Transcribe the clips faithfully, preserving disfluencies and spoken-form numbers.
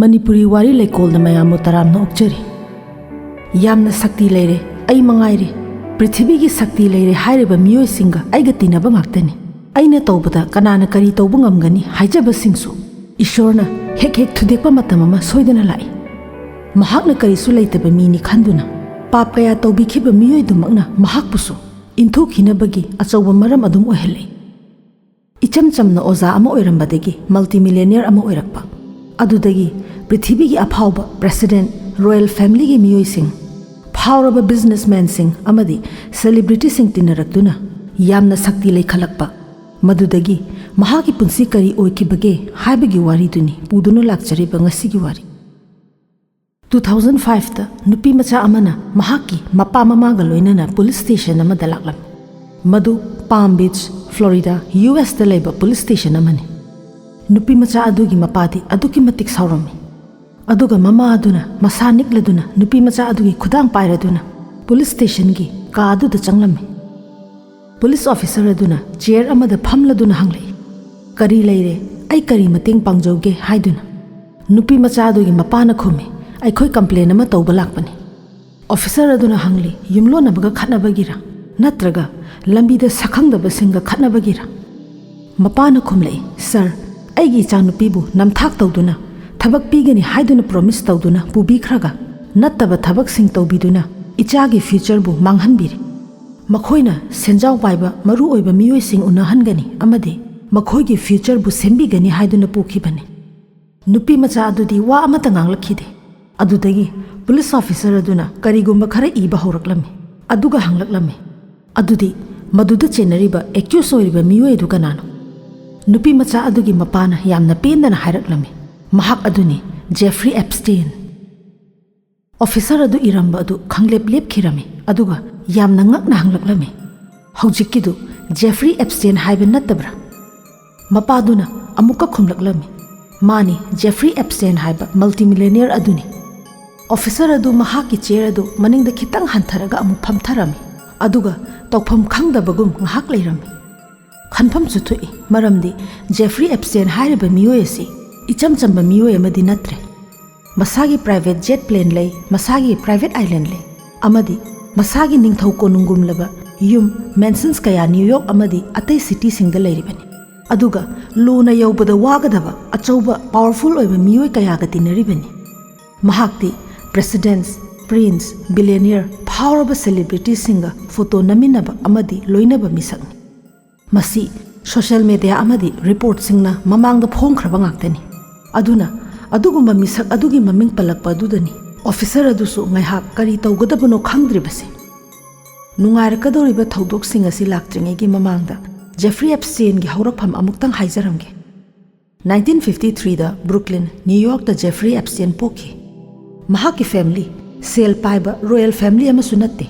ꯃꯅꯤꯄꯨꯔꯤ ꯋꯥꯔꯤ ꯂꯩꯀꯣꯜꯗ ꯃꯌꯥꯝꯕꯨ ꯇꯔꯥꯝꯅ ꯑꯣꯛꯆꯔꯤ꯫ ꯌꯥꯝꯅ ꯁꯛꯇꯤ ꯂꯩꯔꯦ, ꯑꯩ ꯃꯉꯥꯏꯔꯦ꯫ ꯄ꯭ꯔꯤꯊꯤꯕꯤꯒꯤ ꯁꯛꯇꯤ ꯂꯩꯔꯦ ꯍꯥꯏꯔꯤꯕ ꯃꯤꯑꯣꯏꯁꯤꯡꯒ ꯑꯩꯒ ꯇꯤꯟꯅꯕ ꯉꯥꯛꯇꯅꯤ꯫ ꯑꯩꯅ ꯇꯧꯕꯗ ꯀꯅꯥꯅ ꯀꯔꯤ ꯇꯧꯕ ꯉꯝꯒꯅꯤ ꯍꯥꯏꯖꯕꯁꯤꯡꯁꯨ ꯏꯁꯣꯔꯅ ꯍꯦꯛ ꯍꯦꯛ ꯊꯨꯗꯦꯛꯄ ꯃꯇꯝ ꯑꯃ ꯁꯣꯏꯗꯅ ꯂꯥꯛꯏ꯫ ꯃꯍꯥꯛꯅ ꯀꯔꯤꯁꯨ ꯂꯩꯇꯕ ꯃꯤꯅꯤ ꯈꯟꯗꯨꯅ ꯄꯥꯞ ꯀꯌꯥ ꯇꯧꯕꯤꯈꯤꯕ ꯃꯤꯑꯣꯏꯗꯨꯃꯛꯅ ꯃꯍꯥꯛꯄꯨꯁꯨ ꯏꯟꯊꯣꯛꯈꯤꯅꯕꯒꯤ ꯑꯆꯧꯕ ꯃꯔꯝ ꯑꯗꯨꯝ ꯑꯣꯏꯍꯜꯂꯤ꯫ ꯏꯆꯝ ꯆꯝꯅ ꯑꯣꯖꯥ ꯑꯃ ꯑꯣꯏꯔꯝꯕꯗꯒꯤ multimillionaire ꯑꯃ ꯑꯣꯏꯔꯛꯄ, ꯑꯗꯨꯗꯒꯤ ꯄ꯭ꯔꯤꯊꯤꯕꯤꯒꯤ ꯑꯐꯥꯎꯕ president, royal familyꯒꯤ ꯃꯤꯑꯣꯏꯁꯤꯡ, ꯐꯥꯎꯔꯕ businessmanꯁꯤꯡ ꯑꯃꯗꯤ celebrityꯁꯤꯡ ꯇꯤꯟꯅꯔꯛꯇꯨꯅ ꯌꯥꯝꯅ ꯁꯛꯇꯤ ꯂꯩꯈꯠꯂꯛꯄ, ꯃꯗꯨꯗꯒꯤ ꯃꯍꯥꯛꯀꯤ ꯄꯨꯟꯁꯤ ꯀꯔꯤ ꯑꯣꯏꯈꯤꯕꯒꯦ ꯍꯥꯏꯕꯒꯤ ꯋꯥꯔꯤꯗꯨꯅꯤ ꯄꯨꯗꯨꯅ ꯂꯥꯛꯆꯔꯤꯕ ꯉꯁꯤꯒꯤ ꯋꯥꯔꯤ꯫ Two thousand fiveꯇ ꯅꯨꯄꯤ ꯃꯆꯥ ꯑꯃꯅ ꯃꯍꯥꯛꯀꯤ ꯃꯄꯥ ꯃꯃꯥꯒ ꯂꯣꯏꯅꯅ police station ꯑꯃꯗ ꯂꯥꯛꯂꯝꯃꯤ꯫ ꯃꯗꯨ Palm Beach, Florida, USꯇ ꯂꯩꯕ police station ꯑꯃꯅꯤ꯫ ꯅꯨꯄꯤ ꯃꯆꯥ ꯑꯗꯨꯒꯤ ꯃꯄꯥꯗꯤ ꯑꯗꯨꯛꯀꯤ ꯃꯇꯤꯛ ꯁꯥꯎꯔꯝꯃꯤ꯫ ꯑꯗꯨꯒ ꯃꯃꯥ ꯑꯗꯨꯅ ꯃꯁꯥ ꯅꯤꯛꯂꯗꯨꯅ ꯅꯨꯄꯤ ꯃꯆꯥ ꯑꯗꯨꯒꯤ ꯈꯨꯗꯥꯡ ꯄꯥꯏꯔꯗꯨꯅ police stationꯒꯤ ꯀꯥ ꯑꯗꯨꯗ ꯆꯪꯂꯝꯃꯤ꯫ Police officer ꯑꯗꯨꯅ chair ꯑꯃꯗ ꯐꯝꯂꯗꯨꯅ ꯍꯪꯂꯛꯏ, "ꯀꯔꯤ ꯂꯩꯔꯦ? ꯑꯩ ꯀꯔꯤ ꯃꯇꯦꯡ ꯄꯥꯡꯖꯧꯒꯦ?" ꯍꯥꯏꯗꯨꯅ꯫ ꯅꯨꯄꯤ ꯃꯆꯥ ꯑꯗꯨꯒꯤ ꯃꯄꯥꯅ ꯈꯨꯝꯃꯤ, "ꯑꯩꯈꯣꯏ complain ꯑꯃ ꯇꯧꯕ ꯂꯥꯛꯄꯅꯤ꯫" Officer ꯑꯗꯨꯅ ꯍꯪꯂꯤ, "ꯌꯨꯝꯂꯣꯟꯅꯕꯒ ꯈꯠꯅꯕꯒꯤꯔ? ꯅꯠꯇ꯭ꯔꯒ ꯂꯝꯕꯤꯗ ꯁꯛꯈꯪꯗꯕꯁꯤꯡꯒ ꯈꯠꯅꯕꯒꯤꯔ?" ꯃꯄꯥꯅ ꯈꯨꯝꯂꯛꯏ, "Sir, ꯑꯩꯒꯤ ꯏꯆꯥꯅꯨꯄꯤꯕꯨ ꯅꯝꯊꯥꯛ ꯇꯧꯗꯨꯅ ꯊꯕꯛ ꯄꯤꯒꯅꯤ ꯍꯥꯏꯗꯨꯅ promise ꯇꯧꯗꯨꯅ ꯄꯨꯕꯤꯈ꯭ꯔꯒ ꯅꯠꯇꯕ ꯊꯕꯛꯁꯤꯡ ꯇꯧꯕꯤꯗꯨꯅ ꯏꯆꯥꯒꯤ futureꯕꯨ ꯃꯥꯡꯍꯟꯕꯤꯔꯦ꯫ ꯃꯈꯣꯏꯅ ꯁꯦꯟꯖꯥꯎ ꯄꯥꯏꯕ ꯃꯔꯨ ꯑꯣꯏꯕ ꯃꯤꯑꯣꯏꯁꯤꯡ ꯎꯅꯍꯟꯒꯅꯤ ꯑꯃꯗꯤ ꯃꯈꯣꯏꯒꯤ futureꯕꯨ ꯁꯦꯝꯕꯤꯒꯅꯤ ꯍꯥꯏꯗꯨꯅ ꯄꯨꯈꯤꯕꯅꯤ꯫" ꯅꯨꯄꯤ ꯃꯆꯥ ꯑꯗꯨꯗꯤ ꯋꯥ ꯑꯃꯠꯇ ꯉꯥꯡꯂꯛꯈꯤꯗꯦ꯫ ꯑꯗꯨꯗꯒꯤ police officer ꯑꯗꯨꯅ ꯀꯔꯤꯒꯨꯝꯕ ꯈꯔ ꯏꯕ ꯍꯧꯔꯛꯂꯝꯃꯤ꯫ ꯑꯗꯨꯒ ꯍꯪꯂꯛꯂꯝꯃꯤ, "ꯑꯗꯨꯗꯤ ꯃꯗꯨꯗ ꯆꯦꯟꯅꯔꯤꯕ accused ꯑꯣꯏꯔꯤꯕ ꯃꯤꯑꯣꯏ ꯑꯗꯨ ꯀꯅꯥꯅꯣ?" ꯅꯨꯄꯤ ꯃꯆꯥ ꯑꯗꯨꯒꯤ ꯃꯄꯥꯅ ꯌꯥꯝꯅ ꯄꯦꯟꯗꯅ ꯍꯥꯏꯔꯛꯂꯝꯃꯤ, "ꯃꯍꯥꯛ ꯑꯗꯨꯅꯤ, Jeffrey Epstein꯫" Officer ꯑꯗꯨ ꯏꯔꯝꯕ ꯑꯗꯨ ꯈꯪꯂꯦꯞ ꯂꯦꯞꯈꯤꯔꯝꯃꯤ, ꯑꯗꯨꯒ ꯌꯥꯝꯅ ꯉꯛꯅ ꯍꯪꯂꯛꯂꯝꯃꯤ, "ꯍꯧꯖꯤꯛꯀꯤꯗꯨ Jeffrey Epstein ꯍꯥꯏꯕ ꯅꯠꯇꯕ꯭ꯔꯥ?" ꯃꯄꯥꯗꯨꯅ ꯑꯃꯨꯛꯀ ꯈꯨꯝꯂꯛꯂꯝꯃꯤ, "ꯃꯥꯅꯤ, Jeffrey Epstein ꯍꯥꯏꯕ multimillionaire ꯑꯗꯨꯅꯤ꯫" Officer ꯑꯗꯨ ꯃꯍꯥꯛꯀꯤ chair ꯑꯗꯨ ꯃꯅꯤꯡꯗ ꯈꯤꯇꯪ ꯍꯟꯊꯔꯒ ꯑꯃꯨꯛ ꯐꯝꯊꯔꯝꯃꯤ, ꯑꯗꯨꯒ ꯇꯧꯐꯝ ꯈꯪꯗꯕꯒꯨꯝ ꯉꯥꯏꯍꯥꯛ ꯂꯩꯔꯝꯃꯤ꯫ ꯈꯟꯐꯝꯁꯨ ꯊꯣꯛꯏ, ꯃꯔꯝꯗꯤ Jeffrey Epstein ꯍꯥꯏꯔꯤꯕ ꯃꯤꯑꯣꯏ ꯑꯁꯤ ꯏꯆꯝ ꯆꯝꯕ ꯃꯤꯑꯣꯏ ꯑꯃꯗꯤ ꯅꯠꯇ꯭ꯔꯦ꯫ ꯃꯁꯥꯒꯤ private jet plane ꯂꯩ, ꯃꯁꯥꯒꯤ private island ꯂꯩ, ꯑꯃꯗꯤ ꯃꯁꯥꯒꯤ ꯅꯤꯡꯊꯧ ꯀꯣꯅꯨꯡꯒꯨꯝꯂꯕ ꯌꯨꯝ, mansions ꯀꯌꯥ ꯅ꯭ꯌꯨ ꯌꯣꯔꯛ ꯑꯃꯗꯤ ꯑꯇꯩ ꯁꯤꯇꯤꯁꯤꯡꯗ ꯂꯩꯔꯤꯕꯅꯤ꯫ ꯑꯗꯨꯒ ꯂꯨꯅ ꯌꯧꯕꯗ ꯋꯥꯒꯗꯕ ꯑꯆꯧꯕ powerful ꯑꯣꯏꯕ ꯃꯤꯑꯣꯏ ꯀꯌꯥꯒ ꯇꯤꯟꯅꯔꯤꯕꯅꯤ꯫ ꯃꯍꯥꯛꯇꯤ presidents, prince, billionaire, ꯐꯥꯎꯔꯕ celebritiesꯁꯤꯡꯒ photo ꯅꯝꯃꯤꯟꯅꯕ ꯑꯃꯗꯤ ꯂꯣꯏꯅꯕ ꯃꯤꯁꯛꯅꯤ꯫ ꯃꯁꯤ social media ꯑꯃꯗꯤ reportꯁꯤꯡꯅ ꯃꯃꯥꯡꯗ ꯐꯣꯡꯈ꯭ꯔꯕ ꯉꯥꯛꯇꯅꯤ꯫ ꯑꯗꯨꯅ ꯑꯗꯨꯒꯨꯝꯕ ꯃꯤꯁꯛ ꯑꯗꯨꯒꯤ ꯃꯃꯤꯡ ꯄꯜꯂꯛꯄ ꯑꯗꯨꯗꯅꯤ officer ꯑꯗꯨꯁꯨ ꯉꯥꯏꯍꯥꯛ ꯀꯔꯤ ꯇꯧꯒꯗꯕꯅꯣ ꯈꯪꯗ꯭ꯔꯤꯕꯁꯦ꯫ ꯅꯨꯡꯉꯥꯏꯔꯛꯀꯗꯧꯔꯤꯕ ꯊꯧꯗꯣꯛꯁꯤꯡ ꯑꯁꯤ ꯂꯥꯛꯇ꯭ꯔꯤꯉꯩꯒꯤ ꯃꯃꯥꯡꯗ Jeffrey Epsteinꯒꯤ ꯍꯧꯔꯛꯐꯝ ꯑꯃꯨꯛꯇꯪ ꯍꯥꯏꯖꯔꯝꯒꯦ꯫ Nineteen fifty threeꯗ Brooklyn, New Yorkꯇ Jeffrey Epstein ꯄꯣꯛꯈꯤ꯫ ꯃꯍꯥꯛꯀꯤ family ꯁꯦꯜ ꯄꯥꯏꯕ royal family ꯑꯃꯁꯨ ꯅꯠꯇꯦ,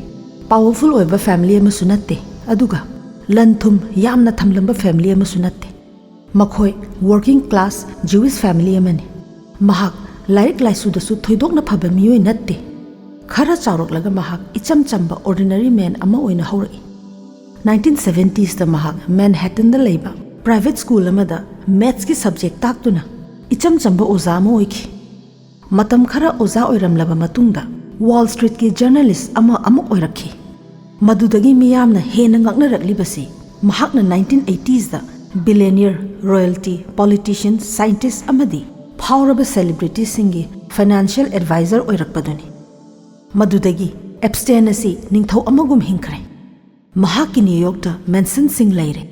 powerful ꯑꯣꯏꯕ family ꯑꯃꯁꯨ ꯅꯠꯇꯦ, ꯑꯗꯨꯒ ꯂꯟ ꯊꯨꯝ ꯌꯥꯝꯅ ꯊꯝꯂꯝꯕ family ꯑꯃꯁꯨ ꯅꯠꯇꯦ꯫ ꯃꯈꯣꯏ working class Jewish family ꯑꯃꯅꯤ꯫ ꯃꯍꯥꯛ ꯂꯥꯏꯔꯤꯛ ꯂꯥꯏꯁꯨꯗꯁꯨ ꯊꯣꯏꯗꯣꯛꯅ ꯐꯕ ꯃꯤꯑꯣꯏ ꯅꯠꯇꯦ꯫ ꯈꯔ ꯆꯥꯎꯔꯛꯂꯒ ꯃꯍꯥꯛ ꯏꯆꯝ ꯆꯝꯕ ordinary man ꯑꯃ ꯑꯣꯏꯅ ꯍꯧꯔꯛꯏ꯫ Nineteen seventiesꯇ ꯃꯍꯥꯛ Manhattanꯗ ꯂꯩꯕ private school ꯑꯃꯗ mathsꯀꯤ subject ꯇꯥꯛꯇꯨꯅ ꯏꯆꯝ ꯆꯝꯕ ꯑꯣꯖꯥ ꯑꯃ ꯑꯣꯏꯈꯤ꯫ ꯃꯇꯝ ꯈꯔ ꯑꯣꯖꯥ ꯑꯣꯏꯔꯝꯂꯕ ꯃꯇꯨꯡꯗ Wall Streetꯀꯤ journalist ꯑꯃ ꯑꯃꯨꯛ ꯑꯣꯏꯔꯛꯈꯤ꯫ ꯃꯗꯨꯗꯒꯤ ꯃꯤꯌꯥꯝꯅ ꯍꯦꯟꯅ ꯉꯛꯅꯔꯛꯂꯤꯕꯁꯤ ꯃꯍꯥꯛꯅ nineteen eighteesꯗ billionaire, royalty, politician, scientist ꯑꯃꯗꯤ ꯐꯥꯎꯔꯕ celebritiesꯁꯤꯡꯒꯤ financial advisor ꯑꯣꯏꯔꯛꯄꯗꯨꯅꯤ꯫ ꯃꯗꯨꯗꯒꯤ Epstein ꯑꯁꯤ ꯅꯤꯡꯊꯧ ꯑꯃꯒꯨꯝ ꯍꯤꯡꯈ꯭ꯔꯦ꯫ ꯃꯍꯥꯛꯀꯤ New Yorkꯇ mansionꯁꯤꯡ ꯂꯩꯔꯦ,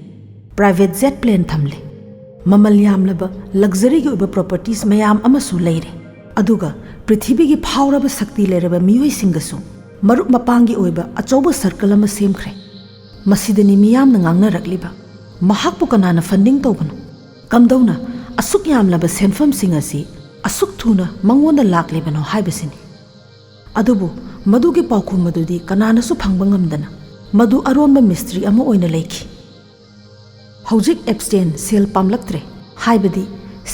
private jet plane ꯊꯝꯂꯦ, ꯃꯃꯜ ꯌꯥꯝꯂꯕ luxuryꯒꯤ ꯑꯣꯏꯕ properties ꯃꯌꯥꯝ ꯑꯃꯁꯨ ꯂꯩꯔꯦ, ꯑꯗꯨꯒ ꯄ꯭ꯔꯤꯊꯤꯕꯤꯒꯤ ꯐꯥꯎꯔꯕ ꯁꯛꯇꯤ ꯂꯩꯔꯕ ꯃꯤꯑꯣꯏꯁꯤꯡꯒꯁꯨ ꯃꯔꯨꯞ ꯃꯄꯥꯡꯒꯤ ꯑꯣꯏꯕ ꯑꯆꯧꯕ circle ꯑꯃ ꯁꯦꯝꯈ꯭ꯔꯦ꯫ ꯃꯁꯤꯗꯅꯤ ꯃꯤꯌꯥꯝꯅ ꯉꯥꯡꯅꯔꯛꯂꯤꯕ, "ꯃꯍꯥꯛꯄꯨ ꯀꯅꯥꯅ funding ꯇꯧꯕꯅꯣ? ꯀꯝꯗꯧꯅ ꯑꯁꯨꯛ ꯌꯥꯝꯂꯕ ꯁꯦꯟꯐꯝꯁꯤꯡ ꯑꯁꯤ ꯑꯁꯨꯛ ꯊꯨꯅ ꯃꯉꯣꯟꯗ ꯂꯥꯛꯂꯤꯕꯅꯣ?" ꯍꯥꯏꯕꯁꯤꯅꯤ꯫ ꯑꯗꯨꯕꯨ ꯃꯗꯨꯒꯤ ꯄꯥꯎꯈꯨꯝ ꯑꯗꯨꯗꯤ ꯀꯅꯥꯅꯁꯨ ꯐꯪꯕ ꯉꯝꯗꯅ ꯃꯗꯨ ꯑꯔꯣꯟꯕ mystery ꯑꯃ ꯑꯣꯏꯅ ꯂꯩꯈꯤ꯫ ꯍꯧꯖꯤꯛ Epstein ꯁꯦꯜ ꯄꯥꯝꯂꯛꯇ꯭ꯔꯦ, ꯍꯥꯏꯕꯗꯤ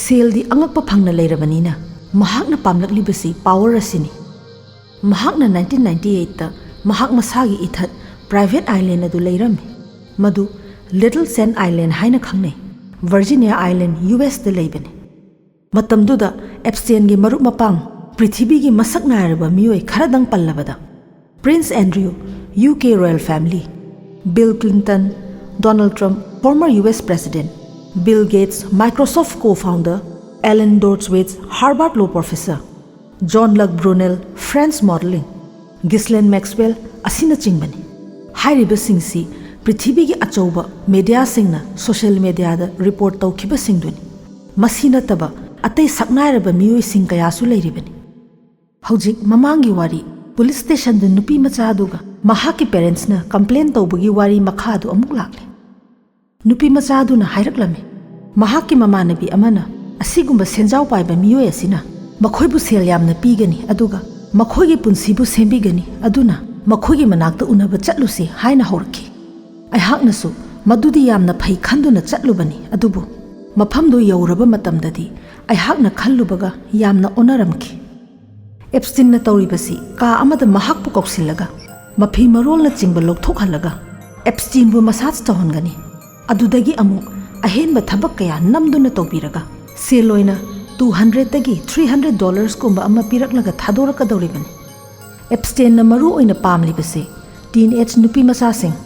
ꯁꯦꯜꯗꯤ ꯑꯉꯛꯄ ꯐꯪꯅ ꯂꯩꯔꯕꯅꯤꯅ꯫ ꯃꯍꯥꯛꯅ ꯄꯥꯝꯂꯛꯂꯤꯕꯁꯤ power ꯑꯁꯤꯅꯤ꯫ ꯃꯍꯥꯛꯅ nineteen ninety eightꯇ ꯃꯍꯥꯛ ꯃꯁꯥꯒꯤ ꯏꯊꯠ private island ꯑꯗꯨ ꯂꯩꯔꯝꯃꯤ꯫ ꯃꯗꯨ Little Sand Island ꯍꯥꯏꯅ ꯈꯪꯅꯩ, Virginia Island, USꯇ ꯂꯩꯕꯅꯤ꯫ ꯃꯇꯝꯗꯨꯗ Epsteinꯒꯤ ꯃꯔꯨꯞ ꯃꯄꯥꯡ ꯄ꯭ꯔꯤꯊꯤꯕꯤꯒꯤ ꯃꯁꯛ ꯅꯥꯏꯔꯕ ꯃꯤꯑꯣꯏ ꯈꯔꯗꯪ ꯄꯜꯂꯕꯗ, Prince Andrew, U K royal family, Bill Clinton, Donald Trump, former U S President, Bill Gates, Microsoft co-founder, Alan Dershowitz, Harvard law professor, Jean-Luc Brunel, French modeling, Ghislaine Maxwell ꯑꯁꯤꯅꯆꯤꯡꯕꯅꯤ꯫ ꯍꯥꯏꯔꯤꯕꯁꯤꯡꯁꯤ ꯄ꯭ꯔꯤꯊꯤꯕꯤꯒꯤ ꯑꯆꯧꯕ ꯃꯦꯗꯤꯌꯥꯁꯤꯡꯅ ꯁꯣꯁꯤꯌꯦꯜ ꯃꯦꯗꯤꯌꯥꯗ ꯔꯤꯄꯣꯔꯠ ꯇꯧꯈꯤꯕꯁꯤꯡꯗꯨꯅꯤ꯫ ꯃꯁꯤ ꯅꯠꯇꯕ ꯑꯇꯩ ꯁꯛꯅꯥꯏꯔꯕ ꯃꯤꯑꯣꯏꯁꯤꯡ ꯀꯌꯥꯁꯨ ꯂꯩꯔꯤꯕꯅꯤ꯫ ꯍꯧꯖꯤꯛ ꯃꯃꯥꯡꯒꯤ ꯋꯥꯔꯤ, ꯄꯨꯂꯤꯁ ꯁ꯭ꯇꯦꯁꯟꯗ ꯅꯨꯄꯤ ꯃꯆꯥ ꯑꯗꯨꯒ ꯃꯍꯥꯛꯀꯤ ꯄꯦꯔꯦꯟꯠꯁꯅ ꯀꯝꯄ꯭ꯂꯦꯟ ꯇꯧꯕꯒꯤ ꯋꯥꯔꯤ ꯃꯈꯥ ꯑꯗꯨ ꯑꯃꯨꯛ ꯂꯥꯛꯂꯦ꯫ ꯅꯨꯄꯤ ꯃꯆꯥ ꯑꯗꯨꯅ ꯍꯥꯏꯔꯛꯂꯝꯃꯤ, ꯃꯍꯥꯛꯀꯤ ꯃꯃꯥꯟꯅꯕꯤ ꯑꯃꯅ ꯑꯁꯤꯒꯨꯝꯕ ꯁꯦꯟꯖꯥꯎ ꯄꯥꯏꯕ ꯃꯤꯑꯣꯏ ꯑꯁꯤꯅ ꯃꯈꯣꯏꯕꯨ ꯁꯦꯜ ꯌꯥꯝꯅ ꯄꯤꯒꯅꯤ, ꯑꯗꯨꯒ ꯃꯈꯣꯏꯒꯤ ꯄꯨꯟꯁꯤꯕꯨ ꯁꯦꯝꯕꯤꯒꯅꯤ, ꯑꯗꯨꯅ ꯃꯈꯣꯏꯒꯤ ꯃꯅꯥꯛꯇ ꯎꯅꯕ ꯆꯠꯂꯨꯁꯤ ꯍꯥꯏꯅ ꯍꯧꯔꯛꯈꯤ꯫ ꯑꯩꯍꯥꯛꯅꯁꯨ ꯃꯗꯨꯗꯤ ꯌꯥꯝꯅ ꯐꯩ ꯈꯟꯗꯨꯅ ꯆꯠꯂꯨꯕꯅꯤ, ꯑꯗꯨꯕꯨ ꯃꯐꯝꯗꯨ ꯌꯧꯔꯕ ꯃꯇꯝꯗꯗꯤ ꯑꯩꯍꯥꯛꯅ ꯈꯜꯂꯨꯕꯒ ꯌꯥꯝꯅ ꯑꯣꯟꯅꯔꯝꯈꯤ꯫ ꯑꯦꯞꯁꯇꯤꯟꯅ ꯇꯧꯔꯤꯕꯁꯤ ꯀꯥ ꯑꯃꯗ ꯃꯍꯥꯛꯄꯨ ꯀꯧꯁꯤꯜꯂꯒ ꯃꯐꯤ ꯃꯔꯣꯜꯅꯆꯤꯡꯕ ꯂꯧꯊꯣꯛꯍꯜꯂꯒ ꯑꯦꯞꯁꯇꯤꯟꯕꯨ ꯃꯁꯥꯖ ꯇꯧꯍꯟꯒꯅꯤ꯫ ꯑꯗꯨꯗꯒꯤ ꯑꯃꯨꯛ ꯑꯍꯦꯟꯕ ꯊꯕꯛ ꯀꯌꯥ ꯅꯝꯗꯨꯅ ꯇꯧꯕꯤꯔꯒ ꯁꯦꯜ ꯑꯣꯏꯅ two hundredꯗꯒꯤ three hundred dollarꯀꯨꯝꯕ ꯑꯃ ꯄꯤꯔꯛꯂꯒ ꯊꯥꯗꯣꯔꯛꯀꯗꯧꯔꯤꯕꯅꯤ꯫ ꯑꯦꯞꯁꯇꯤꯟꯅ ꯃꯔꯨ ꯑꯣꯏꯅ ꯄꯥꯝꯂꯤꯕꯁꯤ teen age ꯅꯨꯄꯤ ꯃꯆꯥꯁꯤꯡ,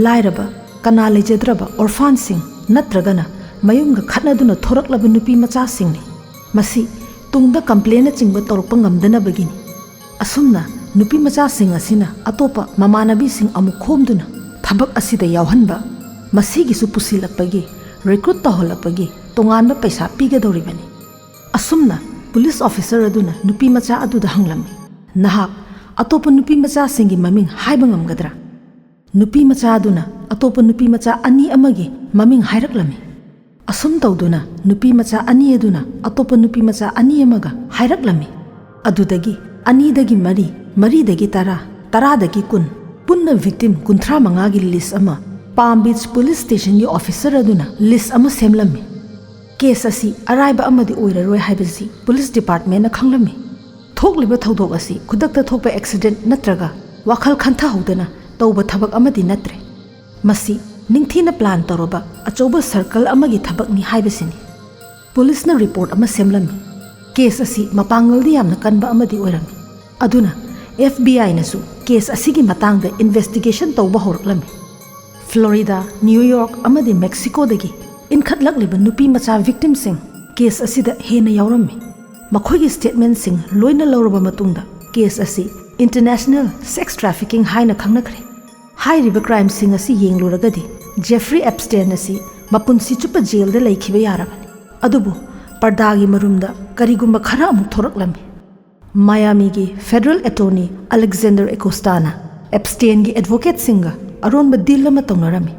ꯂꯥꯏꯔꯕ, ꯀꯅꯥ ꯂꯩꯖꯗ꯭ꯔꯕ orphanꯁꯤꯡ ꯅꯠꯇ꯭ꯔꯒꯅ ꯃꯌꯨꯝꯒ ꯈꯠꯅꯗꯨꯅ ꯊꯣꯔꯛꯂꯕ ꯅꯨꯄꯤ ꯃꯆꯥꯁꯤꯡꯅꯤ꯫ ꯃꯁꯤ ꯇꯨꯡꯗ ꯀꯝꯄ꯭ꯂꯦꯟꯅꯆꯤꯡꯕ ꯇꯧꯔꯛꯄ ꯉꯝꯗꯅꯕꯒꯤꯅꯤ꯫ ꯑꯁꯨꯝꯅ ꯅꯨꯄꯤ ꯃꯆꯥꯁꯤꯡ ꯑꯁꯤꯅ ꯑꯇꯣꯞꯄ ꯃꯃꯥꯟꯅꯕꯤꯁꯤꯡ ꯑꯃꯨꯛ ꯈꯣꯝꯗꯨꯅ ꯊꯕꯛ ꯑꯁꯤꯗ ꯌꯥꯎꯍꯟꯕ, ꯃꯁꯤꯒꯤꯁꯨ ꯄꯨꯁꯤꯜꯂꯛꯄꯒꯤ, recruit ꯇꯧꯍꯜꯂꯛꯄꯒꯤ ꯇꯣꯉꯥꯟꯕ ꯄꯩꯁꯥ ꯄꯤꯒꯗꯧꯔꯤꯕꯅꯤ꯫ ꯑꯁꯨꯝꯅ ꯄꯨꯂꯤꯁ ꯑꯣꯐꯤꯁꯔ ꯑꯗꯨꯅ ꯅꯨꯄꯤ ꯃꯆꯥ ꯑꯗꯨꯗ ꯍꯪꯂꯝꯃꯤ, "ꯅꯍꯥꯛ ꯑꯇꯣꯞꯄ ꯅꯨꯄꯤ ꯃꯆꯥꯁꯤꯡꯒꯤ ꯃꯃꯤꯡ ꯍꯥꯏꯕ ꯉꯝꯒꯗ꯭ꯔꯥ?" ꯅꯨꯄꯤ ꯃꯆꯥ ꯑꯗꯨꯅ ꯑꯇꯣꯞꯄ ꯅꯨꯄꯤ ꯃꯆꯥ ꯑꯅꯤ ꯑꯃꯒꯤ ꯃꯃꯤꯡ ꯍꯥꯏꯔꯛꯂꯝꯃꯤ꯫ ꯑꯁꯨꯝ ꯇꯧꯗꯨꯅ ꯅꯨꯄꯤ ꯃꯆꯥ ꯑꯅꯤ ꯑꯗꯨꯅ ꯑꯇꯣꯞꯄ ꯅꯨꯄꯤ ꯃꯆꯥ ꯑꯅꯤ ꯑꯃꯒ ꯍꯥꯏꯔꯛꯂꯝꯃꯤ꯫ ꯑꯗꯨꯗꯒꯤ ꯑꯅꯤꯗꯒꯤ ꯃꯔꯤ, ꯃꯔꯤꯗꯒꯤ ꯇꯔꯥ, ꯇꯔꯥꯗꯒꯤ ꯀꯨꯟ, ꯄꯨꯟꯅ victim ꯀꯨꯟꯊ꯭ꯔꯥ ꯃꯉꯥꯒꯤ list ꯑꯃ Palm Beach police stationꯒꯤ officer ꯑꯗꯨꯅ list ꯑꯃ ꯁꯦꯝꯂꯝꯃꯤ꯫ ꯀꯦꯁ ꯑꯁꯤ ꯑꯔꯥꯏꯕ ꯑꯃꯗꯤ ꯑꯣꯏꯔꯔꯣꯏ ꯍꯥꯏꯕꯁꯤ ꯄꯨꯂꯤꯁ ꯗꯤꯄꯥꯔꯠꯃꯦꯟꯅ ꯈꯪꯂꯝꯃꯤ꯫ ꯊꯣꯛꯂꯤꯕ ꯊꯧꯗꯣꯛ ꯑꯁꯤ ꯈꯨꯗꯛꯇ ꯊꯣꯛꯄ accident ꯅꯠꯇ꯭ꯔꯒ ꯋꯥꯈꯜ ꯈꯟꯊꯍꯧꯗꯅ ꯇꯧꯕ ꯊꯕꯛ ꯑꯃꯗꯤ ꯅꯠꯇ꯭ꯔꯦ꯫ ꯃꯁꯤ ꯅꯤꯡꯊꯤꯅ plan ꯇꯧꯔꯕ ꯑꯆꯧꯕ circle ꯑꯃꯒꯤ ꯊꯕꯛꯅꯤ ꯍꯥꯏꯕꯁꯤꯅꯤ꯫ ꯄꯨꯂꯤꯁꯅ report ꯑꯃ ꯁꯦꯝꯂꯝꯃꯤ꯫ ꯀꯦꯁ ꯑꯁꯤ ꯃꯄꯥꯡꯒꯜꯗꯤ ꯌꯥꯝꯅ ꯀꯟꯕ ꯑꯃꯗꯤ ꯑꯣꯏꯔꯝꯃꯤ꯫ ꯑꯗꯨꯅ F B I ꯅꯁꯨ ꯀꯦꯁ ꯑꯁꯤꯒꯤ ꯃꯇꯥꯡꯗ ꯏꯟꯚꯦꯁꯇꯤꯒꯦꯁꯟ ꯇꯧꯕ ꯍꯧꯔꯛꯂꯝꯃꯤ꯫ ꯐ꯭ꯂꯣꯔꯤꯗꯥ, ꯅ꯭ꯌꯨ ꯌꯣꯔꯛ ꯑꯃꯗꯤ ꯃꯦꯛꯁꯤꯀꯣꯗꯒꯤ ꯏꯟꯈꯠꯂꯛꯂꯤꯕ ꯅꯨꯄꯤ ꯃꯆꯥ ꯚꯤꯛꯇꯤꯝꯁꯤꯡ ꯀꯦꯁ ꯑꯁꯤꯗ ꯍꯦꯟꯅ ꯌꯥꯎꯔꯝꯃꯤ꯫ ꯃꯈꯣꯏꯒꯤ ꯁ꯭ꯇꯦꯠꯃꯦꯟꯠꯁꯤꯡ ꯂꯣꯏꯅ ꯂꯧꯔꯕ ꯃꯇꯨꯡꯗ ꯀꯦꯁ ꯑꯁꯤ ꯏꯟꯇꯔꯅꯦꯁꯅꯦꯜ ꯁꯦꯛꯁ ꯇ꯭ꯔꯥꯐꯤꯀꯤꯡ ꯍꯥꯏꯅ ꯈꯪꯅꯈ꯭ꯔꯦ꯫ ꯍꯥꯏꯔꯤꯕ ꯀ꯭ꯔꯥꯏꯝꯁꯤꯡ ꯑꯁꯤ ꯌꯦꯡꯂꯨꯔꯒꯗꯤ ꯖꯦꯐ꯭ꯔꯤ ꯑꯦꯞꯁꯇꯦꯟ ꯑꯁꯤ ꯃꯄꯨꯟꯁꯤ ꯆꯨꯞꯄ ꯖꯦꯜꯗ ꯂꯩꯈꯤꯕ ꯌꯥꯔꯕꯅꯤ꯫ ꯑꯗꯨꯕꯨ ꯄꯔꯗꯥꯒꯤ ꯃꯔꯨꯝꯗ ꯀꯔꯤꯒꯨꯝꯕ ꯈꯔ ꯑꯃꯨꯛ ꯊꯣꯔꯛꯂꯝꯃꯤ꯫ ꯃꯌꯥꯃꯤꯒꯤ ꯐꯦꯗꯔꯦꯜ ꯑꯦꯇꯣꯔꯅꯤ ꯑꯂꯦꯛꯖꯦꯟꯗꯔ ꯑꯦꯀꯣꯁꯇꯥꯅ ꯑꯦꯞꯁꯇꯦꯟꯒꯤ ꯑꯦꯗꯚꯣꯀꯦꯠꯁꯤꯡꯒ ꯑꯔꯣꯟꯕ ꯗꯤꯜ ꯑꯃ ꯇꯧꯅꯔꯝꯃꯤ꯫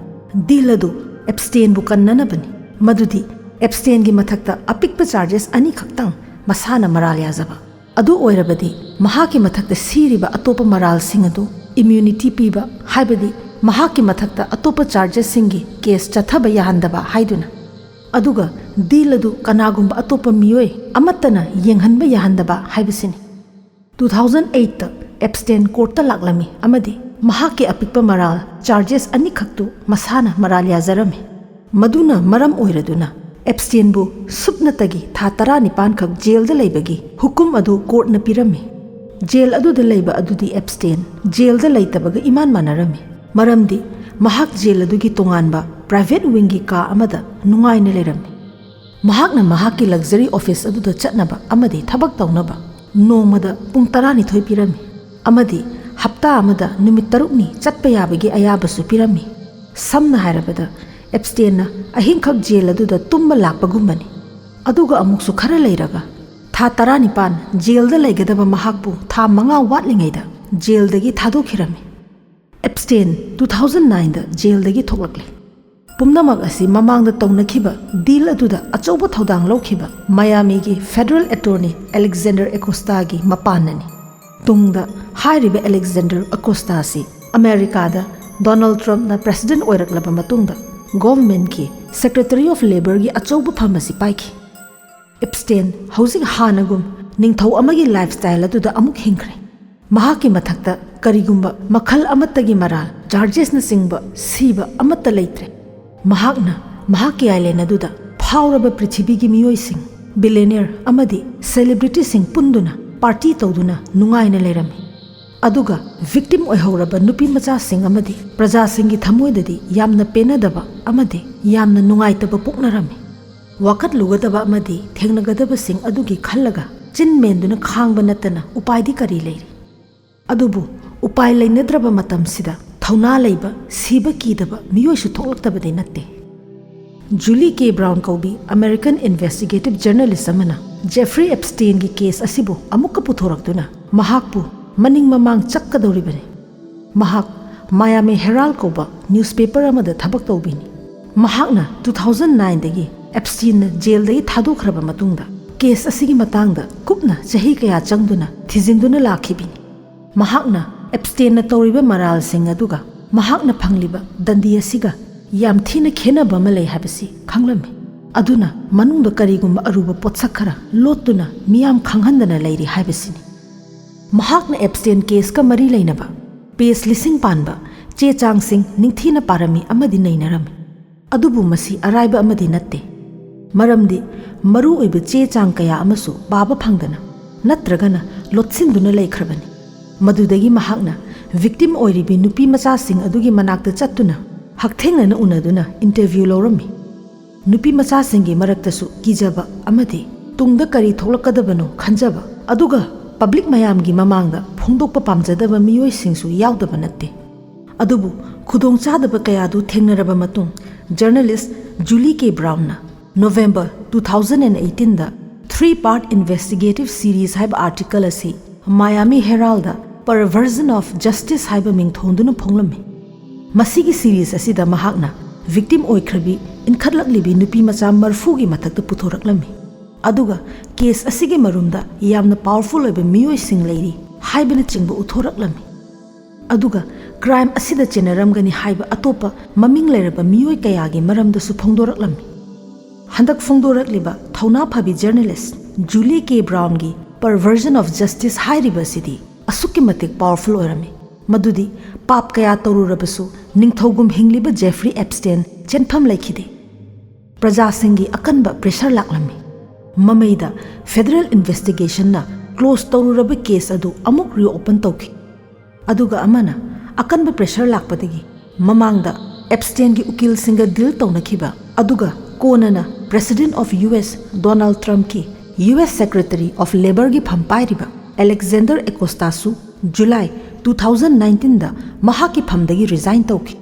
ꯗꯤꯜ ꯑꯗꯨ ꯑꯦꯞꯁꯇꯦꯟꯕꯨ ꯀꯟꯅꯅꯕꯅꯤ, ꯃꯗꯨꯗꯤ ꯑꯦꯞꯁꯇꯦꯟꯒꯤ ꯃꯊꯛꯇ ꯑꯄꯤꯛꯄ ꯆꯥꯔꯖꯦꯁ ꯑꯅꯤꯈꯛꯇꯪ ꯃꯁꯥꯅ ꯃꯔꯥꯜ ꯌꯥꯖꯕ꯫ ꯑꯗꯨ ꯑꯣꯏꯔꯕꯗꯤ ꯃꯍꯥꯛꯀꯤ ꯃꯊꯛꯇ ꯁꯤꯔꯤꯕ ꯑꯇꯣꯞꯄ ꯃꯔꯥꯜꯁꯤꯡ ꯑꯗꯨ ꯏꯝꯌꯨꯅꯤꯇꯤ ꯄꯤꯕ, ꯍꯥꯏꯕꯗꯤ ꯃꯍꯥꯛꯀꯤ ꯃꯊꯛꯇ ꯑꯇꯣꯞꯄ ꯆꯥꯔꯖꯦꯁꯁꯤꯡꯒꯤ ꯀꯦꯁ ꯆꯠꯊꯕ ꯌꯥꯍꯟꯗꯕ ꯍꯥꯏꯗꯨꯅ꯫ ꯑꯗꯨꯒ ꯗꯤꯜ ꯑꯗꯨ ꯀꯅꯥꯒꯨꯝꯕ ꯑꯇꯣꯞꯄ ꯃꯤꯑꯣꯏ ꯑꯃꯠꯇꯅ ꯌꯦꯡꯍꯟꯕ ꯌꯥꯍꯟꯗꯕ ꯍꯥꯏꯕꯁꯤꯅꯤ꯫ Two thousand eight ꯇ ꯑꯦꯞꯁꯇꯦꯟ ꯀꯣꯔꯠꯇ ꯂꯥꯛꯂꯝꯃꯤ ꯑꯃꯗꯤ ꯃꯍꯥꯛꯀꯤ ꯑꯄꯤꯛꯄ ꯃꯔꯥꯜ ꯆꯥꯔꯖꯦꯁ ꯑꯅꯤꯈꯛꯇꯨ ꯃꯁꯥꯅ ꯃꯔꯥꯜ ꯌꯥꯖꯔꯝꯃꯤ꯫ ꯃꯗꯨꯅ ꯃꯔꯝ ꯑꯣꯏꯔꯗꯨꯅ ꯑꯦꯞꯁꯇꯦꯟꯕꯨ ꯁꯨꯞꯅꯇꯒꯤ ꯊꯥ ꯇꯔꯥꯅꯤꯄꯥꯟꯈꯛ ꯖꯦꯜꯗ ꯂꯩꯕꯒꯤ ꯍꯨꯀꯨꯝ ꯑꯗꯨ ꯀꯣꯔꯠꯅ ꯄꯤꯔꯝꯃꯤ꯫ ꯖꯦꯜ ꯑꯗꯨꯗ ꯂꯩꯕ ꯑꯗꯨꯗꯤ ꯑꯦꯞꯁꯇꯦꯟ ꯖꯦꯜꯗ ꯂꯩꯇꯕꯒ ꯏꯃꯥꯟ ꯃꯥꯟꯅꯔꯝꯃꯤ, ꯃꯔꯝꯗꯤ ꯃꯍꯥꯛ ꯖꯦꯜ ꯑꯗꯨꯒꯤ ꯇꯣꯉꯥꯟꯕ ꯄ꯭ꯔꯥꯏꯚꯦꯠ ꯋꯤꯡꯒꯤ ꯀꯥ ꯑꯃꯗ ꯅꯨꯡꯉꯥꯏꯅ ꯂꯩꯔꯝꯃꯤ꯫ ꯃꯍꯥꯛꯅ ꯃꯍꯥꯛꯀꯤ ꯂꯛꯖꯔꯤ ꯑꯣꯐꯤꯁ ꯑꯗꯨꯗ ꯆꯠꯅꯕ ꯑꯃꯗꯤ ꯊꯕꯛ ꯇꯧꯅꯕ ꯅꯣꯡꯃꯗ ꯄꯨꯡ ꯇꯔꯥꯅꯤꯊꯣꯏ ꯄꯤꯔꯝꯃꯤ ꯑꯃꯗꯤ ꯍꯞꯇꯥ ꯑꯃꯗ ꯅꯨꯃꯤꯠ ꯇꯔꯨꯛꯅꯤ ꯆꯠꯄ ꯌꯥꯕꯒꯤ ꯑꯌꯥꯕꯁꯨ ꯄꯤꯔꯝꯃꯤ꯫ ꯁꯝꯅ ꯍꯥꯏꯔꯕꯗ, ꯑꯦꯞꯁꯇꯦꯟꯅ ꯑꯍꯤꯡꯈꯛ ꯖꯦꯜ ꯑꯗꯨꯗ ꯇꯨꯝꯕ ꯂꯥꯛꯄꯒꯨꯝꯕꯅꯤ꯫ ꯑꯗꯨꯒ ꯑꯃꯨꯛꯁꯨ ꯈꯔ ꯂꯩꯔꯒ, ꯊꯥ ꯇꯔꯥꯅꯤꯄꯥꯟ ꯖꯦꯜꯗ ꯂꯩꯒꯗꯕ ꯃꯍꯥꯛꯄꯨ ꯊꯥ ꯃꯉꯥ ꯋꯥꯠꯂꯤꯉꯩꯗ ꯖꯦꯜꯗꯒꯤ ꯊꯥꯗꯣꯛꯈꯤꯔꯝꯃꯤ꯫ ꯑꯦꯞꯁꯇꯦꯟ two thousand nine ꯗ ꯖꯦꯜꯗꯒꯤ ꯊꯣꯛꯂꯛꯂꯤ꯫ ꯄꯨꯝꯅꯃꯛ ꯑꯁꯤ ꯃꯃꯥꯡꯗ ꯇꯧꯅꯈꯤꯕ ꯗꯤꯜ ꯑꯗꯨꯗ ꯑꯆꯧꯕ ꯊꯧꯗꯥꯡ ꯂꯧꯈꯤꯕ ꯃꯌꯥꯃꯤꯒꯤ ꯐꯦꯗꯔꯦꯜ ꯑꯦꯇꯣꯔꯅꯤ ꯑꯂꯦꯛꯖꯦꯟꯗꯔ ꯑꯦꯀꯣꯁꯇꯥꯒꯤ ꯃꯄꯥꯟꯅꯅꯤ꯫ ꯇꯨꯡꯗ ꯍꯥꯏꯔꯤꯕ ꯑꯂꯦꯛꯖꯦꯟꯗꯔ ꯑꯦꯀꯣꯁꯇꯥ ꯑꯁꯤ ꯑꯃꯦꯔꯤꯀꯥꯗ ꯗꯣꯅꯥꯜꯗ ꯇ꯭ꯔꯝꯞꯅ ꯄ꯭ꯔꯦꯁꯤꯗꯦꯟꯠ ꯑꯣꯏꯔꯛꯂꯕ ꯃꯇꯨꯡꯗ ꯒꯣꯚꯔꯟꯃꯦꯟꯠꯀꯤ ꯁꯦꯀ꯭ꯔꯦꯇꯔꯤ ꯑꯣꯐ ꯂꯦꯕꯔꯒꯤ ꯑꯆꯧꯕ ꯐꯝ ꯑꯁꯤ ꯄꯥꯏꯈꯤ꯫ ꯑꯦꯞꯁꯇꯦꯟ ꯍꯧꯖꯤꯛ ꯍꯥꯟꯅꯒꯨꯝ ꯅꯤꯡꯊꯧ ꯑꯃꯒꯤ ꯂꯥꯏꯐꯁ꯭ꯇꯥꯏꯜ ꯑꯗꯨꯗ ꯑꯃꯨꯛ ꯍꯤꯡꯈ꯭ꯔꯦ꯫ ꯃꯍꯥꯛꯀꯤ ꯃꯊꯛꯇ ꯀꯔꯤꯒꯨꯝꯕ ꯃꯈꯜ ꯑꯃꯠꯇꯒꯤ ꯃꯔꯥꯜ, ꯆꯥꯔꯖꯦꯁꯅꯆꯤꯡꯕ ꯁꯤꯕ ꯑꯃꯠꯇ ꯂꯩꯇ꯭ꯔꯦ꯫ ꯃꯍꯥꯛꯅ ꯃꯍꯥꯛꯀꯤ ꯑꯥꯏꯂꯦꯟ ꯑꯗꯨꯗ ꯐꯥꯎꯔꯕ ꯄ꯭ꯔꯤꯊꯤꯕꯤꯒꯤ ꯃꯤꯑꯣꯏꯁꯤꯡ, ꯕꯤꯂꯤꯌꯅꯤꯌꯔ ꯑꯃꯗꯤ ꯁꯦꯂꯤꯕ꯭ꯔꯤꯇꯤꯁꯤꯡ ꯄꯨꯟꯗꯨꯅ ꯄꯥꯔꯇꯤ ꯇꯧꯗꯨꯅ ꯅꯨꯡꯉꯥꯏꯅ ꯂꯩꯔꯝꯃꯤ꯫ ꯑꯗꯨꯒ ꯚꯤꯛꯇꯤꯝ ꯑꯣꯏꯍꯧꯔꯕ ꯅꯨꯄꯤ ꯃꯆꯥꯁꯤꯡ ꯑꯃꯗꯤ ꯄ꯭ꯔꯖꯥꯁꯤꯡꯒꯤ ꯊꯃꯣꯏꯗꯗꯤ ꯌꯥꯝꯅ ꯄꯦꯟꯅꯗꯕ ꯑꯃꯗꯤ ꯌꯥꯝꯅ ꯅꯨꯡꯉꯥꯏꯇꯕ ꯄꯣꯛꯅꯔꯝꯃꯤ꯫ ꯋꯥꯀꯠꯂꯨꯒꯗꯕ ꯑꯃꯗꯤ ꯊꯦꯡꯅꯒꯗꯕꯁꯤꯡ ꯑꯗꯨꯒꯤ ꯈꯜꯂꯒ ꯆꯤꯟ ꯃꯦꯟꯗꯨꯅ ꯈꯥꯡꯕ ꯅꯠꯇꯅ ꯎꯄꯥꯏꯗꯤ ꯀꯔꯤ ꯂꯩꯔꯤ? ꯑꯗꯨꯕꯨ ꯎꯄꯥꯏ ꯂꯩꯅꯗ꯭ꯔꯕ ꯃꯇꯝꯁꯤꯗ ꯊꯧꯅꯥ ꯂꯩꯕ, ꯁꯤꯕ ꯀꯤꯗꯕ ꯃꯤꯑꯣꯏꯁꯨ ꯊꯣꯛꯂꯛꯇꯕꯗꯤ ꯅꯠꯇꯦ꯫ ꯖꯨꯂꯤ ꯀꯦ ꯕ꯭ꯔꯥꯎꯟ ꯀꯧꯕꯤ ꯑꯃꯦꯔꯤꯀꯟ ꯏꯟꯚꯦꯁꯇꯤꯒꯦꯇꯤꯚ ꯖꯔꯅꯦꯂꯤꯁ ꯑꯃꯅ ꯖꯦꯐ꯭ꯔꯤ ꯑꯦꯞꯁꯇꯦꯟꯒꯤ ꯀꯦꯁ ꯑꯁꯤꯕꯨ ꯑꯃꯨꯛꯀ ꯄꯨꯊꯣꯔꯛꯇꯨꯅ ꯃꯍꯥꯛꯄꯨ ꯃꯅꯤꯡ ꯃꯃꯥꯡ ꯆꯠꯀꯗꯧꯔꯤꯕꯅꯤ꯫ ꯃꯍꯥꯛ ꯃꯌꯥꯃꯤ ꯍꯦꯔꯥꯜ ꯀꯧꯕ ꯅ꯭ꯌꯨꯁꯄꯦꯄꯔ ꯑꯃꯗ ꯊꯕꯛ ꯇꯧꯕꯤꯅꯤ꯫ ꯃꯍꯥꯛꯅ ꯇꯨ ꯊꯥꯎꯖꯟ ꯅꯥꯏꯟꯗꯒꯤ ꯑꯦꯞꯁꯇꯤꯟꯅ ꯖꯦꯜꯗꯒꯤ ꯊꯥꯗꯣꯛꯈ꯭ꯔꯕ ꯃꯇꯨꯡꯗ ꯀꯦꯁ ꯑꯁꯤꯒꯤ ꯃꯇꯥꯡꯗ ꯀꯨꯞꯅ ꯆꯍꯤ ꯀꯌꯥ ꯆꯪꯗꯨꯅ ꯊꯤꯖꯤꯟꯗꯨꯅ ꯂꯥꯛꯈꯤꯕꯅꯤ꯫ ꯃꯍꯥꯛꯅ ꯑꯦꯞꯁꯇꯦꯟꯅ ꯇꯧꯔꯤꯕ ꯃꯔꯥꯜꯁꯤꯡ ꯑꯗꯨꯒ ꯃꯍꯥꯛꯅ ꯐꯪꯂꯤꯕ ꯗꯟꯗꯤ ꯑꯁꯤꯒ ꯌꯥꯝ ꯊꯤꯅ ꯈꯦꯟꯅꯕ ꯑꯃ ꯂꯩ ꯍꯥꯏꯕꯁꯤ ꯈꯪꯂꯝꯃꯤ꯫ ꯑꯗꯨꯅ ꯃꯅꯨꯡꯗ ꯀꯔꯤꯒꯨꯝꯕ ꯑꯔꯨꯕ ꯄꯣꯠꯁꯛ ꯈꯔ ꯂꯣꯠꯇꯨꯅ ꯃꯤꯌꯥꯝ ꯈꯪꯍꯟꯗꯅ ꯂꯩꯔꯤ ꯍꯥꯏꯕꯁꯤꯅꯤ꯫ ꯃꯍꯥꯛꯅ ꯑꯦꯞꯁꯇꯦꯟ ꯀꯦꯁꯀ ꯃꯔꯤ ꯂꯩꯅꯕ ꯄꯦꯖ ꯂꯤꯁꯤꯡ ꯄꯥꯟꯕ ꯆꯦ ꯆꯥꯡꯁꯤꯡ ꯅꯤꯡꯊꯤꯅ ꯄꯥꯔꯝꯃꯤ ꯑꯃꯗꯤ ꯅꯩꯅꯔꯝꯃꯤ꯫ ꯑꯗꯨꯕꯨ ꯃꯁꯤ ꯑꯔꯥꯏꯕ ꯑꯃꯗꯤ ꯅꯠꯇꯦ, ꯃꯔꯝꯗꯤ ꯃꯔꯨ ꯑꯣꯏꯕ ꯆꯦ ꯆꯥꯡ ꯀꯌꯥ ꯑꯃꯁꯨ ꯄꯥꯕ ꯐꯪꯗꯅ ꯅꯠꯇ꯭ꯔꯒꯅ ꯂꯣꯠꯁꯤꯟꯗꯨꯅ ꯂꯩꯈ꯭ꯔꯕꯅꯤ꯫ ꯃꯗꯨꯗꯒꯤ ꯃꯍꯥꯛꯅ ꯚꯤꯛꯇꯤꯝ ꯑꯣꯏꯔꯤꯕꯤ ꯅꯨꯄꯤ ꯃꯆꯥꯁꯤꯡ ꯑꯗꯨꯒꯤ ꯃꯅꯥꯛꯇ ꯆꯠꯇꯨꯅ ꯍꯛꯊꯦꯡꯅꯅ ꯎꯅꯗꯨꯅ ꯏꯟꯇꯔꯚ꯭ꯌꯨ ꯂꯧꯔꯝꯃꯤ꯫ ꯅꯨꯄꯤ ꯃꯆꯥꯁꯤꯡꯒꯤ ꯃꯔꯛꯇꯁꯨ ꯀꯤꯖꯕ ꯑꯃꯗꯤ ꯇꯨꯡꯗ ꯀꯔꯤ ꯊꯣꯛꯂꯛꯀꯗꯕꯅꯣ ꯈꯟꯖꯕ, ꯑꯗꯨꯒ ꯄꯕ꯭ꯂꯤꯛ ꯃꯌꯥꯝꯒꯤ ꯃꯃꯥꯡꯗ ꯐꯣꯡꯗꯣꯛꯄ ꯄꯥꯝꯖꯗꯕ ꯃꯤꯑꯣꯏꯁꯤꯡꯁꯨ ꯌꯥꯎꯗꯕ ꯅꯠꯇꯦ꯫ ꯑꯗꯨꯕꯨ ꯈꯨꯗꯣꯡꯆꯥꯗꯕ ꯀꯌꯥꯗꯨ ꯊꯦꯡꯅꯔꯕ ꯃꯇꯨꯡ, ꯖꯔꯅꯦꯂꯤꯁ ꯖꯨꯂꯤ ꯀꯦ ꯕ꯭ꯔꯥꯎꯟꯅ ꯅꯣꯚꯦꯝꯕꯔ ꯇꯨ ꯊꯥꯎꯖꯟ ꯑꯦꯟ ꯑꯩꯠꯇꯤꯟꯗ three part investigative series ꯍꯥꯏꯕ ꯑꯥꯔꯇꯤꯀꯜ ꯑꯁꯤ ꯃꯌꯥꯃꯤ ꯍꯦꯔꯥꯜꯗ Perversion of Justice ꯍꯥꯏꯕ ꯃꯤꯡ ꯊꯣꯟꯗꯨꯅ ꯐꯣꯡꯂꯝꯃꯤ꯫ ꯃꯁꯤꯒꯤ ꯁꯤꯔꯤꯁ ꯑꯁꯤꯗ ꯃꯍꯥꯛꯅ ꯚꯤꯛꯇꯤꯝ ꯑꯣꯏꯈ꯭ꯔꯕꯤ ꯏꯟꯈꯠꯂꯛꯂꯤꯕꯤ ꯅꯨꯄꯤ ꯃꯆꯥ ꯃꯔꯐꯨꯒꯤ ꯃꯊꯛꯇ ꯄꯨꯊꯣꯔꯛꯂꯝꯃꯤ꯫ ꯑꯗꯨꯒ ꯀꯦꯁ ꯑꯁꯤꯒꯤ ꯃꯔꯨꯝꯗ ꯌꯥꯝꯅ ꯄꯥꯋꯔꯐꯨꯜ ꯑꯣꯏꯕ ꯃꯤꯑꯣꯏꯁꯤꯡ ꯂꯩꯔꯤ ꯍꯥꯏꯕꯅꯆꯤꯡꯕ ꯎꯠꯊꯣꯔꯛꯂꯝꯃꯤ꯫ ꯑꯗꯨꯒ ꯀ꯭ꯔꯥꯏꯝ ꯑꯁꯤꯗ ꯆꯦꯟꯅꯔꯝꯒꯅꯤ ꯍꯥꯏꯕ ꯑꯇꯣꯞꯄ ꯃꯃꯤꯡ ꯂꯩꯔꯕ ꯃꯤꯑꯣꯏ ꯀꯌꯥꯒꯤ ꯃꯔꯝꯗꯁꯨ ꯐꯣꯡꯗꯣꯔꯛꯂꯝꯃꯤ꯫ ꯍꯟꯗꯛ ꯐꯣꯡꯗꯣꯔꯛꯂꯤꯕ ꯊꯧꯅꯥ ꯐꯕꯤ ꯖꯔꯅꯦꯂꯤꯁ ꯖꯨꯂꯤ ꯀꯦ ꯕ꯭ꯔꯥꯎꯟꯒꯤ Perversion of Justice ꯍꯥꯏꯔꯤꯕ ꯑꯁꯤꯗꯤ ꯑꯁꯨꯛꯀꯤ ꯃꯇꯤꯛ ꯄꯥꯋꯔꯐꯨꯜ ꯑꯣꯏꯔꯝꯃꯤ, ꯃꯗꯨꯗꯤ ꯄꯥꯞ ꯀꯌꯥ ꯇꯧꯔꯨꯔꯕꯁꯨ ꯅꯤꯡꯊꯧꯒꯨꯝ ꯍꯤꯡꯂꯤꯕ ꯖꯦꯐ꯭ꯔꯤ ꯑꯦꯞꯁꯇꯦꯟ ꯆꯦꯟꯐꯝ ꯂꯩꯈꯤꯗꯦ꯫ ꯄ꯭ꯔꯖꯥꯁꯤꯡꯒꯤ ꯑꯀꯟꯕ ꯄ꯭ꯔꯦꯁꯔ ꯂꯥꯛꯂꯝꯃꯤ꯫ ꯃꯃꯩꯗ ꯐꯦꯗꯔꯦꯜ ꯏꯟꯚꯦꯁꯇꯤꯒꯦꯁꯟꯅ ꯀ꯭ꯂꯣꯖ ꯇꯧꯔꯨꯔꯕ ꯀꯦꯁ ꯑꯗꯨ ꯑꯃꯨꯛ ꯔꯤꯑꯣꯄꯟ ꯇꯧꯈꯤ꯫ ꯑꯗꯨꯒ ꯑꯃꯅ ꯑꯀꯟꯕ ꯄ꯭ꯔꯦꯁꯔ ꯂꯥꯛꯄꯗꯒꯤ ꯃꯃꯥꯡꯗ ꯑꯦꯞꯁꯇꯦꯟꯒꯤ ꯎꯀꯤꯜꯁꯤꯡꯒ ꯗꯤꯜ ꯇꯧꯅꯈꯤꯕ, ꯑꯗꯨꯒ ꯀꯣꯟꯅꯅ President of U S Donald Trumpꯀꯤ U S Secretary of Labourꯒꯤ ꯐꯝ ꯄꯥꯏꯔꯤꯕ ꯑꯂꯦꯛꯖꯦꯟꯗꯔ ꯑꯦꯀꯣꯁꯇꯥꯁꯨ ꯖꯨꯂꯥꯏ two thousand nineteenꯗ ꯃꯍꯥꯛꯀꯤ ꯐꯝꯗꯒꯤ ꯔꯤꯖꯥꯏꯟ ꯇꯧꯈꯤ꯫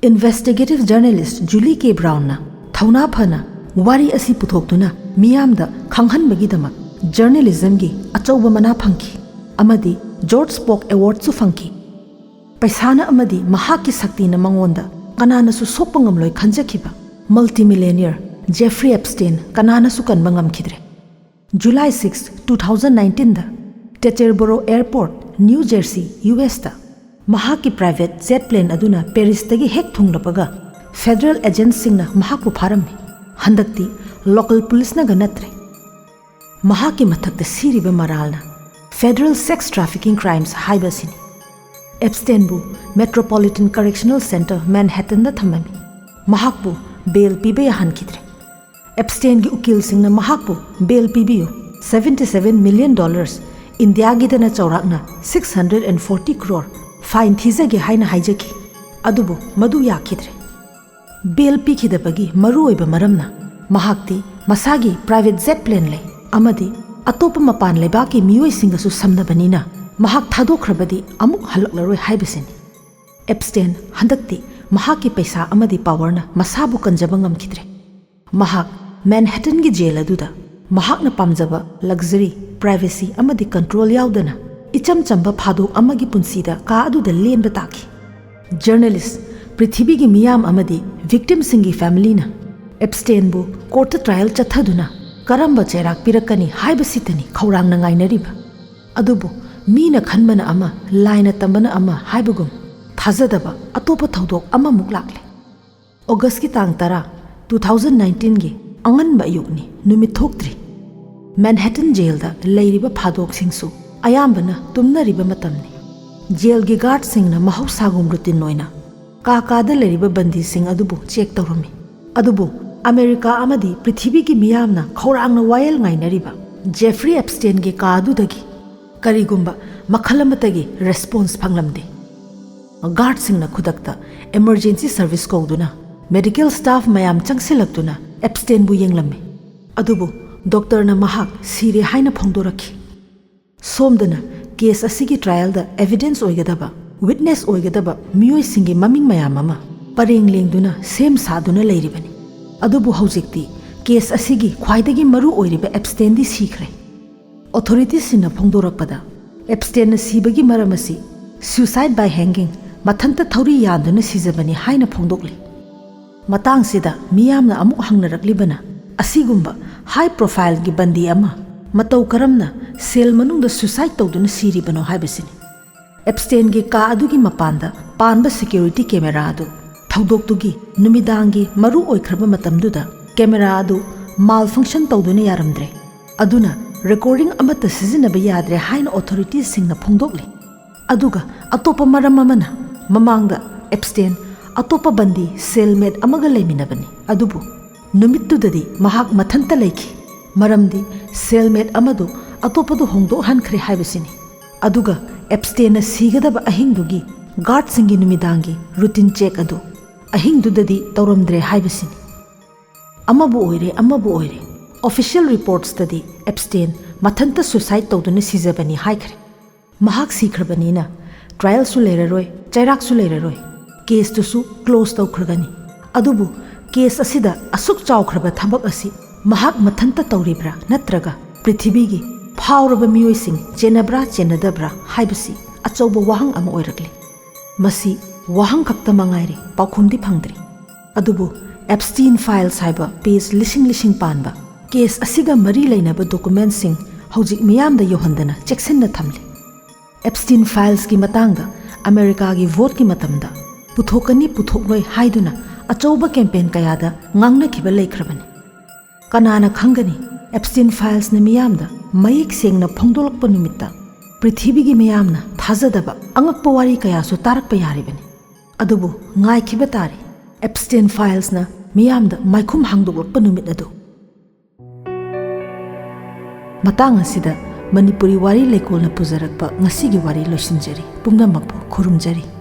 ꯏꯟꯚꯦꯁꯇꯤꯒꯦꯇꯤꯚ ꯖꯔꯅꯦꯂꯤꯁ ꯖꯨꯂꯤ ꯀꯦ ꯕ꯭ꯔꯥꯎꯟꯅ ꯊꯧꯅꯥ ꯐꯅ ꯋꯥꯔꯤ ꯑꯁꯤ ꯄꯨꯊꯣꯛꯇꯨꯅ ꯃꯤꯌꯥꯝꯗ ꯈꯪꯍꯟꯕꯒꯤꯗꯃꯛ ꯖꯔꯅꯦꯂꯤꯖꯝꯒꯤ ꯑꯆꯧꯕ ꯃꯅꯥ ꯐꯪꯈꯤ ꯑꯃꯗꯤ ꯖꯣꯔꯖ ꯄꯣꯛ ꯑꯦꯋꯥꯔꯗꯁꯨ ꯐꯪꯈꯤ꯫ ꯄꯩꯁꯥꯅ ꯑꯃꯗꯤ ꯃꯍꯥꯛꯀꯤ ꯁꯛꯇꯤꯅ ꯃꯉꯣꯟꯗ ꯀꯅꯥꯅꯁꯨ ꯁꯣꯛꯄ ꯉꯝꯂꯣꯏ ꯈꯟꯖꯈꯤꯕ ꯃꯜꯇꯤꯃꯤꯂꯤꯌꯅꯤꯌꯔ ꯖꯦꯐ꯭ꯔꯤ ꯑꯦꯞꯁꯇꯦꯟ ꯀꯅꯥꯅꯁꯨ ꯀꯟꯕ ꯉꯝꯈꯤꯗ꯭ꯔꯦ꯫ ꯖꯨꯂꯥꯏ six, two thousand nineteenꯗ Teterboro airport, New Jersey, U ꯑꯦꯁꯇ ꯃꯍꯥꯛꯀꯤ ꯄ꯭ꯔꯥꯏꯚꯦꯠ ꯖꯦꯠ ꯄ꯭ꯂꯦꯟ ꯑꯗꯨꯅ ꯄꯦꯔꯤꯁꯇꯒꯤ ꯍꯦꯛ ꯊꯨꯡꯂꯕꯒ ꯐꯦꯗꯔꯦꯜ ꯑꯦꯖꯦꯟꯠꯁꯤꯡꯅ ꯃꯍꯥꯛꯄꯨ ꯐꯥꯔꯝꯃꯤ꯫ ꯍꯟꯗꯛꯇꯤ ꯂꯣꯀꯦꯜ ꯄꯨꯂꯤꯁꯅꯒ ꯅꯠꯇ꯭ꯔꯦ꯫ ꯃꯍꯥꯛꯀꯤ ꯃꯊꯛꯇ ꯁꯤꯔꯤꯕ ꯃꯔꯥꯜꯅ ꯐꯦꯗꯔꯦꯜ ꯁꯦꯛꯁ ꯇ꯭ꯔꯥꯐꯤꯀꯤꯡ ꯀ꯭ꯔꯥꯏꯝꯁ ꯍꯥꯏꯕ ꯑꯁꯤꯅꯤ꯫ ꯑꯦꯞꯁꯇꯦꯟꯕꯨ ꯃꯦꯇ꯭ꯔꯣꯄꯣꯂꯤꯇꯟ ꯀꯔꯦꯛꯁꯅꯦꯜ ꯁꯦꯟꯇꯔ ꯃꯦꯟꯍꯦꯇꯟꯗ ꯊꯝꯂꯝꯃꯤ꯫ ꯃꯍꯥꯛꯄꯨ ꯕꯦꯜ ꯄꯤꯕ ꯌꯥꯍꯟꯈꯤꯗ꯭ꯔꯦ꯫ ꯑꯦꯞꯁꯇꯦꯟꯒꯤ ꯎꯀꯤꯜꯁꯤꯡꯅ ꯃꯍꯥꯛꯄꯨ ꯕꯦꯜ ꯄꯤꯕꯤꯌꯨ, seventy seven million dollars, ꯏꯟꯗꯤꯌꯥꯒꯤꯗꯅ ꯆꯥꯎꯔꯥꯛꯅ six hundred and forty crore, ꯐꯥꯏꯟ ꯊꯤꯖꯒꯦ ꯍꯥꯏꯅ ꯍꯥꯏꯖꯈꯤ꯫ ꯑꯗꯨꯕꯨ ꯃꯗꯨ ꯌꯥꯈꯤꯗ꯭ꯔꯦ꯫ ꯕꯦꯜ ꯄꯤꯈꯤꯗꯕꯒꯤ ꯃꯔꯨꯑꯣꯏꯕ ꯃꯔꯝꯅ ꯃꯍꯥꯛꯇꯤ ꯃꯁꯥꯒꯤ ꯄ꯭ꯔꯥꯏꯚꯦꯠ ꯖꯦꯠ ꯄ꯭ꯂꯦꯟ ꯂꯩ ꯑꯃꯗꯤ ꯑꯇꯣꯞꯄ ꯃꯄꯥꯟ ꯂꯩꯕꯥꯛꯀꯤ ꯃꯤꯑꯣꯏꯁꯤꯡꯒꯁꯨ ꯁꯝꯅꯕꯅꯤꯅ ꯃꯍꯥꯛ ꯊꯥꯗꯣꯛꯈ꯭ꯔꯕꯗꯤ ꯑꯃꯨꯛ ꯍꯜꯂꯛꯂꯔꯣꯏ ꯍꯥꯏꯕꯁꯤꯅꯤ꯫ ꯑꯦꯞꯁꯇꯦꯟ ꯍꯟꯗꯛꯇꯤ ꯃꯍꯥꯛꯀꯤ ꯄꯩꯁꯥ ꯑꯃꯗꯤ ꯄꯥꯋꯔꯅ ꯃꯁꯥꯕꯨ ꯀꯟꯖꯕ ꯉꯝꯈꯤꯗ꯭ꯔꯦ꯫ ꯃꯍꯥꯛ ꯃꯦꯟꯍꯦꯇꯟꯒꯤ ꯖꯦꯜ ꯑꯗꯨꯗ ꯃꯍꯥꯛꯅ ꯄꯥꯝꯖꯕ ꯂꯛꯖꯔꯤ, ꯄ꯭ꯔꯥꯏꯚꯦꯁꯤ ꯑꯃꯗꯤ ꯀꯟꯇ꯭ꯔꯣꯜ ꯌꯥꯎꯗꯅ ꯏꯆꯝ ꯆꯝꯕ ꯐꯥꯗꯣꯛ ꯑꯃꯒꯤ ꯄꯨꯟꯁꯤꯗ ꯀꯥ ꯑꯗꯨꯗ ꯂꯦꯟꯕ ꯇꯥꯈꯤ꯫ ꯖꯔꯅꯦꯂꯤꯁ, ꯄ꯭ꯔꯤꯊꯤꯕꯤꯒꯤ ꯃꯤꯌꯥꯝ ꯑꯃꯗꯤ ꯚꯤꯛꯇꯤꯝꯁꯤꯡꯒꯤ ꯐꯦꯃꯤꯂꯤꯅ ꯑꯦꯞꯁꯇꯦꯟꯕꯨ ꯀꯣꯔꯠꯇ ꯇ꯭ꯔꯥꯏꯌꯦꯜ ꯆꯠꯊꯗꯨꯅ ꯀꯔꯝꯕ ꯆꯩꯔꯥꯛ ꯄꯤꯔꯛꯀꯅꯤ ꯍꯥꯏꯕꯁꯤꯇꯅꯤ ꯈꯧꯔꯥꯡꯅ ꯉꯥꯏꯅꯔꯤꯕ꯫ ꯑꯗꯨꯕꯨ ꯃꯤꯅ ꯈꯟꯕꯅ ꯑꯃ, ꯂꯥꯏꯅ ꯇꯝꯕꯅ ꯑꯃ ꯍꯥꯏꯕꯒꯨꯝ ꯊꯥꯖꯗꯕ ꯑꯇꯣꯞꯄ ꯊꯧꯗꯣꯛ ꯑꯃꯃꯨꯛ ꯂꯥꯛꯂꯦ꯫ ꯑꯣꯒꯁꯀꯤ ꯇꯥꯡ ꯇꯔꯥ, two thousand nineteenꯒꯤ ꯑꯉꯟꯕ ꯑꯌꯨꯛꯅꯤ, ꯅꯨꯃꯤꯠ ꯊꯣꯛꯇ꯭ꯔꯤ꯫ ꯃꯦꯟꯍꯦꯇꯟ ꯖꯦꯜꯗ ꯂꯩꯔꯤꯕ ꯐꯥꯗꯣꯛꯁꯤꯡꯁꯨ ꯑꯌꯥꯝꯕꯅ ꯇꯨꯝꯅꯔꯤꯕ ꯃꯇꯝꯅꯤ꯫ ꯖꯦꯜꯒꯤ ꯒꯥꯔꯗꯁꯤꯡꯅ ꯃꯍꯧꯁꯥꯒꯨꯝ ꯔꯨꯇꯤꯟ ꯑꯣꯏꯅ ꯀꯥ ꯀꯥꯗ ꯂꯩꯔꯤꯕ ꯕꯟꯗꯤꯁꯤꯡ ꯑꯗꯨꯕꯨ ꯆꯦꯛ ꯇꯧꯔꯝꯃꯤ꯫ ꯑꯗꯨꯕꯨ ꯑꯃꯦꯔꯤꯀꯥ ꯑꯃꯗꯤ ꯄ꯭ꯔꯤꯊꯤꯕꯤꯒꯤ ꯃꯤꯌꯥꯝꯅ ꯈꯧꯔꯥꯡꯅ ꯋꯥꯌꯦꯜ ꯉꯥꯏꯅꯔꯤꯕ ꯖꯦꯐ꯭ꯔꯤ ꯑꯦꯞꯁꯇꯦꯟꯒꯤ ꯀꯥ ꯑꯗꯨꯗꯒꯤ ꯀꯔꯤꯒꯨꯝꯕ ꯃꯈꯜ ꯑꯃꯠꯇꯒꯤ ꯔꯦꯁꯄꯣꯟꯁ ꯐꯪꯂꯝꯗꯦ꯫ ꯒꯥꯔꯗꯁꯤꯡꯅ ꯈꯨꯗꯛꯇ ꯏꯃꯔꯖꯦꯟꯁꯤ ꯁꯔꯚꯤꯁ ꯀꯧꯗꯨꯅ ꯃꯦꯗꯤꯀꯦꯜ ꯁ꯭ꯇꯥꯐ ꯃꯌꯥꯝ ꯆꯪꯁꯤꯜꯂꯛꯇꯨꯅ ꯑꯦꯞꯁꯇꯦꯟꯕꯨ ꯌꯦꯡꯂꯝꯃꯤ꯫ ꯑꯗꯨꯕꯨ ꯗꯣꯛꯇꯔꯅ ꯃꯍꯥꯛ ꯁꯤꯔꯦ ꯍꯥꯏꯅ ꯐꯣꯡꯗꯣꯔꯛꯈꯤ꯫ ꯁꯣꯝꯗꯅ ꯀꯦꯁ ꯑꯁꯤꯒꯤ ꯇ꯭ꯔꯥꯏꯌꯦꯜꯗ ꯑꯦꯚꯤꯗꯦꯟꯁ ꯑꯣꯏꯒꯗꯕ, ꯋꯤꯠꯅꯦꯁ ꯑꯣꯏꯒꯗꯕ ꯃꯤꯑꯣꯏꯁꯤꯡꯒꯤ ꯃꯃꯤꯡ ꯃꯌꯥꯝ ꯑꯃ ꯄꯔꯦꯡ ꯂꯦꯡꯗꯨꯅ ꯁꯦꯝ ꯁꯥꯗꯨꯅ ꯂꯩꯔꯤꯕꯅꯤ꯫ ꯑꯗꯨꯕꯨ ꯍꯧꯖꯤꯛꯇꯤ ꯀꯦꯁ ꯑꯁꯤꯒꯤ ꯈ꯭ꯋꯥꯏꯗꯒꯤ ꯃꯔꯨ ꯑꯣꯏꯔꯤꯕ ꯑꯦꯞꯁꯇꯦꯟꯗꯤ ꯁꯤꯈ꯭ꯔꯦ꯫ ꯑꯣꯊꯣꯔꯤꯇꯤꯁꯤꯡꯅ ꯐꯣꯡꯗꯣꯔꯛꯄꯗ, ꯑꯦꯞꯁꯇꯦꯟꯅ ꯁꯤꯕꯒꯤ ꯃꯔꯝ ꯑꯁꯤ suicide by hanging, ꯃꯊꯟꯇ ꯊꯧꯔꯤ ꯌꯥꯟꯗꯨꯅ ꯁꯤꯖꯕꯅꯤ ꯍꯥꯏꯅ ꯐꯣꯡꯗꯣꯛꯂꯤ꯫ ꯃꯇꯥꯡꯁꯤꯗ ꯃꯤꯌꯥꯝꯅ ꯑꯃꯨꯛ ꯍꯪꯅꯔꯛꯂꯤꯕꯅ, ꯑꯁꯤꯒꯨꯝꯕ ꯍꯥꯏ ꯄ꯭ꯔꯣꯐꯥꯏꯜꯒꯤ ꯕꯟꯗꯤ ꯑꯃ ꯃꯇꯧ ꯀꯔꯝꯅ ꯁꯦꯜ ꯃꯅꯨꯡꯗ suicide ꯇꯧꯗꯨꯅ ꯁꯤꯔꯤꯕꯅꯣ ꯍꯥꯏꯕꯁꯤꯅꯤ꯫ ꯑꯦꯞꯁꯇꯦꯟꯒꯤ ꯀꯥ ꯑꯗꯨꯒꯤ ꯃꯄꯥꯟꯗ ꯄꯥꯟꯕ ꯁꯦꯀ꯭ꯌꯨꯔꯤꯇꯤ ꯀꯦꯃꯦꯔꯥ ꯑꯗꯨ ꯊꯧꯗꯣꯛꯇꯨꯒꯤ ꯅꯨꯃꯤꯗꯥꯡꯒꯤ ꯃꯔꯨ ꯑꯣꯏꯈ꯭ꯔꯕ ꯃꯇꯝꯗꯨꯗ ꯀꯦꯃꯦꯔꯥ ꯑꯗꯨ ꯃꯥꯜ ꯐꯪꯁꯟ ꯇꯧꯗꯨꯅ ꯌꯥꯔꯝꯗ꯭ꯔꯦ꯫ ꯑꯗꯨꯅ ꯔꯦꯀꯣꯔꯗꯤꯡ ꯑꯃꯠꯇ ꯁꯤꯖꯤꯟꯅꯕ ꯌꯥꯗ꯭ꯔꯦ ꯍꯥꯏꯅ ꯑꯣꯊꯣꯔꯤꯇꯤꯁꯤꯡꯅ ꯐꯣꯡꯗꯣꯛꯂꯤ꯫ ꯑꯗꯨꯒ ꯑꯇꯣꯞꯄ ꯃꯔꯝ ꯑꯃꯅ, ꯃꯃꯥꯡꯗ ꯑꯦꯞꯁꯇꯦꯟ ꯑꯇꯣꯞꯄ ꯕꯟꯗꯤ ꯁꯦꯜꯃꯦꯠ ꯑꯃꯒ ꯂꯩꯃꯤꯟꯅꯕꯅꯤ, ꯑꯗꯨꯕꯨ ꯅꯨꯃꯤꯠꯇꯨꯗꯗꯤ ꯃꯍꯥꯛ ꯃꯊꯟꯇ ꯂꯩꯈꯤ, ꯃꯔꯝꯗꯤ ꯁꯦꯜꯃꯦꯠ ꯑꯃꯗꯨ ꯑꯇꯣꯞꯄꯗꯨ ꯍꯣꯡꯗꯣꯛꯍꯟꯈ꯭ꯔꯦ ꯍꯥꯏꯕꯁꯤꯅꯤ꯫ ꯑꯗꯨꯒ ꯑꯦꯞꯁꯇꯦꯟꯅ ꯁꯤꯒꯗꯕ ꯑꯍꯤꯡꯗꯨꯒꯤ ꯒꯥꯔꯗꯁꯤꯡꯒꯤ ꯅꯨꯃꯤꯗꯥꯡꯒꯤ ꯔꯨꯇꯤꯟ ꯆꯦꯛ ꯑꯗꯨ ꯑꯍꯤꯡꯗꯨꯗꯗꯤ ꯇꯧꯔꯝꯗ꯭ꯔꯦ ꯍꯥꯏꯕꯁꯤꯅꯤ꯫ ꯑꯃꯕꯨ ꯑꯣꯏꯔꯦ, ꯑꯃꯕꯨ ꯑꯣꯏꯔꯦ, ꯑꯣꯐꯤꯁꯤꯌꯦꯜ ꯔꯤꯄꯣꯔꯠꯁꯇꯗꯤ ꯑꯦꯞꯁꯇꯦꯟ ꯃꯊꯟꯇ suicide ꯇꯧꯗꯨꯅ ꯁꯤꯖꯕꯅꯤ ꯍꯥꯏꯈ꯭ꯔꯦ꯫ ꯃꯍꯥꯛ ꯁꯤꯈ꯭ꯔꯕꯅꯤꯅ ꯇ꯭ꯔꯥꯏꯌꯦꯜꯁꯨ ꯂꯩꯔꯔꯣꯏ, ꯆꯩꯔꯥꯛꯁꯨ ꯂꯩꯔꯔꯣꯏ, ꯀꯦꯁꯇꯨꯁꯨ ꯀ꯭ꯂꯣꯖ ꯇꯧꯈ꯭ꯔꯒꯅꯤ꯫ ꯑꯗꯨꯕꯨ ꯀꯦꯁ ꯑꯁꯤꯗ ꯑꯁꯨꯛ ꯆꯥꯎꯈ꯭ꯔꯕ ꯊꯕꯛ ꯑꯁꯤ ꯃꯍꯥꯛ ꯃꯊꯟꯇ ꯇꯧꯔꯤꯕ꯭ꯔꯥ ꯅꯠꯇ꯭ꯔꯒ ꯄ꯭ꯔꯤꯊꯤꯕꯤꯒꯤ ꯐꯥꯎꯔꯕ ꯃꯤꯑꯣꯏꯁꯤꯡ ꯆꯦꯟꯅꯕ꯭ꯔꯥ ꯆꯦꯟꯅꯗꯕ꯭ꯔꯥ ꯍꯥꯏꯕꯁꯤ ꯑꯆꯧꯕ ꯋꯥꯍꯪ ꯑꯃ ꯑꯣꯏꯔꯛꯂꯤ꯫ ꯃꯁꯤ ꯋꯥꯍꯪ ꯈꯛꯇ ꯃꯉꯥꯏꯔꯦ, ꯄꯥꯎꯈꯨꯝꯗꯤ ꯐꯪꯗ꯭ꯔꯤ꯫ ꯑꯗꯨꯕꯨ ꯑꯦꯞꯁꯇꯤꯟ ꯐꯥꯏꯜꯁ ꯍꯥꯏꯕ ꯄꯦꯖ ꯂꯤꯁꯤꯡ ꯂꯤꯁꯤꯡ ꯄꯥꯟꯕ ꯀꯦꯁ ꯑꯁꯤꯒ ꯃꯔꯤ ꯂꯩꯅꯕ ꯗꯣꯀꯨꯃꯦꯟꯠꯁꯤꯡ ꯍꯧꯖꯤꯛ ꯃꯤꯌꯥꯝꯗ ꯌꯧꯍꯟꯗꯅ ꯆꯦꯛꯁꯤꯟꯅ ꯊꯝꯂꯤ꯫ ꯑꯦꯞꯁꯇꯤꯟ ꯐꯥꯏꯜꯁꯀꯤ ꯃꯇꯥꯡꯗ ꯑꯃꯦꯔꯤꯀꯥꯒꯤ ꯚꯣꯠꯀꯤ ꯃꯇꯝꯗ ꯄꯨꯊꯣꯛꯀꯅꯤ ꯄꯨꯊꯣꯛꯂꯣꯏ ꯍꯥꯏꯗꯨꯅ ꯑꯆꯧꯕ ꯀꯦꯝꯄꯦꯟ ꯀꯌꯥꯗ ꯉꯥꯡꯅꯈꯤꯕ ꯂꯩꯈ꯭ꯔꯕꯅꯤ꯫ ꯀꯅꯥꯅ ꯈꯪꯒꯅꯤ, ꯑꯦꯞꯁꯇꯤꯟ ꯐꯥꯏꯜꯁꯅ ꯃꯤꯌꯥꯝꯗ ꯃꯌꯦꯛ ꯁꯦꯡꯅ ꯐꯣꯡꯗꯣꯛꯂꯛꯄ ꯅꯨꯃꯤꯠꯇ ꯄ꯭ꯔꯤꯊꯤꯕꯤꯒꯤ ꯃꯤꯌꯥꯝꯅ ꯊꯥꯖꯗꯕ ꯑꯉꯛꯄ ꯋꯥꯔꯤ ꯀꯌꯥꯁꯨ ꯇꯥꯔꯛꯄ ꯌꯥꯔꯤꯕꯅꯤ꯫ ꯑꯗꯨꯕꯨ ꯉꯥꯏꯈꯤꯕ ꯇꯥꯔꯤ꯫ ꯑꯦꯞꯁꯇꯤꯟ ꯐꯥꯏꯜꯁꯅ ꯃꯤꯌꯥꯝꯗ ꯃꯥꯏꯈꯨꯝ ꯍꯥꯡꯗꯣꯛꯂꯛꯄ ꯅꯨꯃꯤꯠ ꯑꯗꯨ꯫ ꯃꯇꯥꯡ ꯑꯁꯤꯗ ꯃꯅꯤꯄꯨꯔꯤ ꯋꯥꯔꯤ ꯂꯩꯀꯣꯜꯅ ꯄꯨꯖꯔꯛꯄ ꯉꯁꯤꯒꯤ ꯋꯥꯔꯤ ꯂꯣꯏꯁꯤꯟꯖꯔꯤ꯫ ꯄꯨꯝꯅꯃꯛꯄꯨ ꯈꯨꯔꯨꯝꯖꯔꯤ꯫